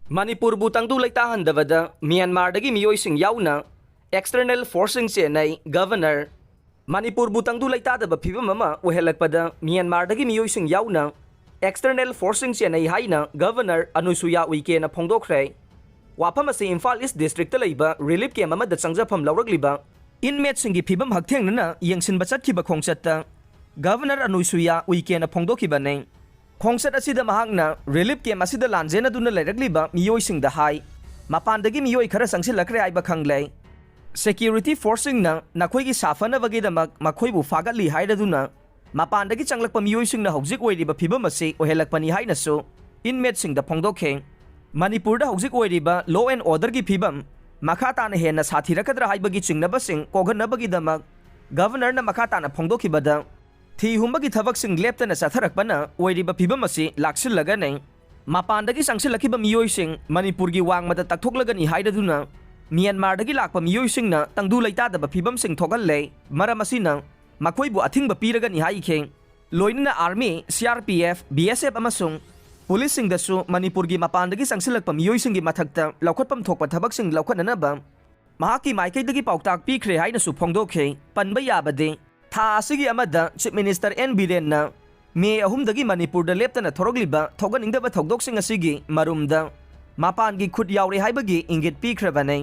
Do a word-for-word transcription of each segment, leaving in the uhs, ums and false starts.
ꯃꯅꯤꯄꯨꯔꯕꯨ ꯇꯪꯗꯨ ꯂꯩꯇꯥꯍꯟꯗꯕꯗ ꯃ꯭ꯌꯥꯟꯃꯥꯔꯗꯒꯤ ꯃꯤꯑꯣꯏꯁꯤꯡ ꯌꯥꯎꯅ external forceꯁꯤꯡ ꯆꯦꯟꯅꯩ꯫ ꯒꯚꯔꯅꯔ꯫ ꯃꯅꯤꯄꯨꯔꯕꯨ ꯇꯪꯗꯨ ꯂꯩꯇꯥꯗꯕ ꯐꯤꯕꯝ ꯑꯃ ꯑꯣꯏꯍꯜꯂꯛꯄꯗ ꯃ꯭ꯌꯥꯟꯃꯥꯔꯗꯒꯤ ꯃꯤꯑꯣꯏꯁꯤꯡ ꯌꯥꯎꯅ external forceꯁꯤꯡ ꯆꯦꯟꯅꯩ ꯍꯥꯏꯅ ꯒꯚꯔꯅꯔ ꯑꯅꯨꯁꯨꯌꯥ ꯎꯏꯀꯦꯅ ꯐꯣꯡꯗꯣꯛꯈ꯭ꯔꯦ꯫ ꯋꯥꯐꯝ ꯑꯁꯤ ꯏꯝꯐꯥꯜ ꯏꯁ ꯗꯤꯁꯇ꯭ꯔꯤꯛꯇ ꯂꯩꯕ relief camp ꯑꯃꯗ ꯆꯪꯖꯐꯝ ꯂꯧꯔꯛꯂꯤꯕ inmateꯁꯤꯡꯒꯤ ꯐꯤꯕꯝ ꯍꯛꯊꯦꯡꯅꯅ ꯌꯦꯡꯁꯤꯟꯕ ꯆꯠꯈꯤꯕ ꯈꯣꯡꯆꯠꯇ ꯒꯚꯔꯅꯔ ꯑꯅꯨꯁꯨꯌꯥ ꯎꯏꯀꯦꯅ ꯐꯣꯡꯗꯣꯛꯈꯤꯕꯅꯤ꯫ ꯈꯣꯡꯆꯠ ꯑꯁꯤꯗ ꯃꯍꯥꯛꯅ relief camp ꯑꯁꯤꯗ ꯂꯥꯟꯖꯦꯟꯅꯗꯨꯅ ꯂꯩꯔꯛꯂꯤꯕ ꯃꯤꯑꯣꯏꯁꯤꯡꯗ ꯍꯥꯏ, ꯃꯄꯥꯟꯗꯒꯤ ꯃꯤꯑꯣꯏ ꯈꯔ ꯆꯪꯁꯤꯜꯂꯛꯈ꯭ꯔꯦ ꯍꯥꯏꯕ ꯈꯪꯂꯦ꯫ Security forceꯁꯤꯡꯅ ꯅꯈꯣꯏꯒꯤ ꯁꯥꯐꯅꯕꯒꯤꯗꯃꯛ ꯃꯈꯣꯏꯕꯨ ꯐꯥꯒꯠꯂꯤ ꯍꯥꯏꯔꯗꯨꯅ ꯃꯄꯥꯟꯗꯒꯤ ꯆꯪꯂꯛꯄ ꯃꯤꯑꯣꯏꯁꯤꯡꯅ ꯍꯧꯖꯤꯛ ꯑꯣꯏꯔꯤꯕ ꯐꯤꯕꯝ ꯑꯁꯤ ꯑꯣꯏꯍꯜꯂꯛꯄꯅꯤ ꯍꯥꯏꯅꯁꯨ inmateꯁꯤꯡꯗ ꯐꯣꯡꯗꯣꯛꯈꯤ꯫ ꯃꯅꯤꯄꯨꯔꯗ ꯍꯧꯖꯤꯛ ꯑꯣꯏꯔꯤꯕ law and orderꯒꯤ ꯐꯤꯕꯝ ꯃꯈꯥ ꯇꯥꯅ ꯍꯦꯟꯅ ꯁꯥꯊꯤꯔꯛꯀꯗ꯭ꯔꯥ ꯍꯥꯏꯕꯒꯤ ꯆꯤꯡꯅꯕꯁꯤꯡ ꯀꯣꯛꯍꯟꯅꯕꯒꯤꯗꯃꯛ ꯒꯚꯔꯅꯔꯅ ꯃꯈꯥ ꯇꯥꯅ ꯐꯣꯡꯗꯣꯛꯈꯤꯕꯗ, ꯊꯤ ꯍꯨꯝꯕꯒꯤ ꯊꯕꯛꯁꯤꯡ ꯂꯦꯞꯇꯅ ꯆꯠꯊꯔꯛꯄꯅ ꯑꯣꯏꯔꯤꯕ ꯐꯤꯕꯝ ꯑꯁꯤ ꯂꯥꯛꯁꯤꯜꯂꯒꯅꯤ꯫ ꯃꯄꯥꯟꯗꯒꯤ ꯆꯪꯁꯤꯜꯂꯛꯈꯤꯕ ꯃꯤꯑꯣꯏꯁꯤꯡ ꯃꯅꯤꯄꯨꯔꯒꯤ ꯋꯥꯡꯃꯗ ꯇꯛꯊꯣꯛꯂꯒꯅꯤ ꯍꯥꯏꯔꯗꯨꯅ ꯃ꯭ꯌꯥꯟꯃꯥꯔꯗꯒꯤ ꯂꯥꯛꯄ ꯃꯤꯑꯣꯏꯁꯤꯡꯅ ꯇꯪꯗꯨ ꯂꯩꯇꯥꯗꯕ ꯐꯤꯕꯝꯁꯤꯡ ꯊꯣꯛꯍꯜꯂꯦ꯫ ꯃꯔꯝ ꯑꯁꯤꯅ ꯃꯈꯣꯏꯕꯨ ꯑꯊꯤꯡꯕ ꯄꯤꯔꯒꯅꯤ ꯍꯥꯏꯈꯤ꯫ ꯂꯣꯏꯅꯅ army, C R P F, B S F ꯑꯃꯁꯨꯡ ꯄꯨꯂꯤꯁꯁꯤꯡꯗꯁꯨ ꯃꯅꯤꯄꯨꯔꯒꯤ ꯃꯄꯥꯟꯗꯒꯤ ꯆꯪꯁꯤꯜꯂꯛꯄ ꯃꯤꯑꯣꯏꯁꯤꯡꯒꯤ ꯃꯊꯛꯇ ꯂꯧꯈꯠꯐꯝ ꯊꯣꯛꯄ ꯊꯕꯛꯁꯤꯡ ꯂꯧꯈꯠꯅꯅꯕ ꯃꯍꯥꯛꯀꯤ ꯃꯥꯏꯀꯩꯗꯒꯤ ꯄꯥꯎꯇꯥꯛ ꯄꯤꯈ꯭ꯔꯦ ꯍꯥꯏꯅꯁꯨ ꯐꯣꯡꯗꯣꯛꯈꯤ꯫ ꯄꯟꯕ ꯌꯥꯕꯗꯤ, ꯊꯥ ꯑꯁꯤꯒꯤ ꯑꯃꯗ Chief Minister ꯑꯦꯟ ꯕꯤꯔꯦꯟꯅ ꯃꯦ ꯑꯍꯨꯝꯗꯒꯤ ꯃꯅꯤꯄꯨꯔꯗ ꯂꯦꯞꯇꯅ ꯊꯣꯔꯛꯂꯤꯕ ꯊꯣꯛꯍꯟꯅꯤꯡꯗꯕ ꯊꯧꯗꯣꯛꯁꯤꯡ ꯑꯁꯤꯒꯤ ꯃꯔꯨꯝꯗ ꯃꯄꯥꯟꯒꯤ ꯈꯨꯠ ꯌꯥꯎꯔꯦ ꯍꯥꯏꯕꯒꯤ ꯏꯪꯒꯤꯠ ꯄꯤꯈ꯭ꯔꯕꯅꯤ꯫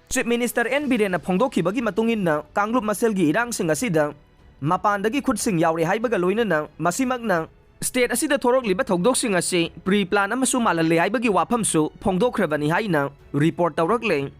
Chief Minister ꯑꯦꯟ ꯕꯤꯔꯦꯟꯅ ꯐꯣꯡꯗꯣꯛꯈꯤꯕꯒꯤ ꯃꯇꯨꯡ ꯏꯟꯅ, ꯀꯥꯡꯂꯨꯞ ꯃꯁꯦꯜꯒꯤ ꯏꯔꯥꯡꯁꯤꯡ ꯑꯁꯤꯗ ꯃꯄꯥꯟꯗꯒꯤ ꯈꯨꯠꯁꯤꯡ ꯌꯥꯎꯔꯦ ꯍꯥꯏꯕꯒ ꯂꯣꯏꯅꯅ ꯃꯁꯤꯃꯛꯅ state ꯑꯁꯤꯗ ꯊꯣꯔꯛꯂꯤꯕ ꯊꯧꯗꯣꯛꯁꯤꯡ ꯑꯁꯤ pre plan ꯑꯃꯁꯨ ꯃꯥꯜꯍꯜꯂꯦ ꯍꯥꯏꯕꯒꯤ ꯋꯥꯐꯝꯁꯨ ꯐꯣꯡꯗꯣꯛꯈ꯭ꯔꯕꯅꯤ ꯍꯥꯏꯅ report ꯇꯧꯔꯛꯂꯦ꯫